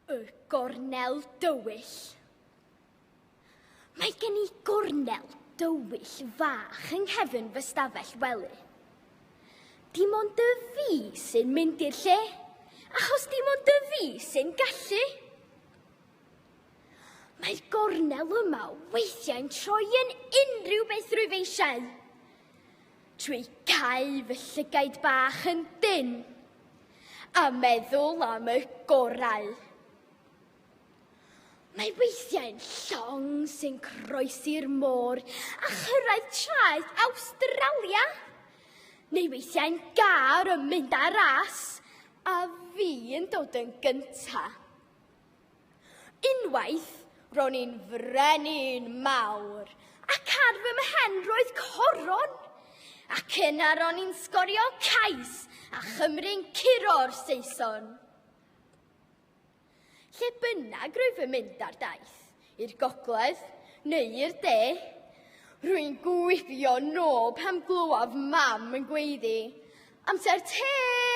Y gornel dywyll. Mae gen i gornel dywyll fach yng nghefn fy stafell wely. Dim ond y fi sy'n mynd i'r lle, achos dim ond y fi sy'n gallu. Mae'r gornel yma weithiau'n troi yn unrhyw beth rwyf eisiau. Trwy cau fy llygaid bach yn dynn a meddwl am y gorau. Mae weithiau'n llong sy'n croesi'r môr a chyrraedd traeth Awstralia. Neu weithiau'n gar yn mynd ar ras a fi yn dod yn gynta. Unwaith, ro'n i'n frenin mawr, ac ar fy mhen roedd coron. Ac yna ro'n i'n sgorio cais a Chymru'n curo'r Saeson. Lle bynnag rwyf yn mynd ar daith, i'r gogledd neu i'r de, rwy'n gwibio nôl pan glywaf mam yn gweiddi, Amser te!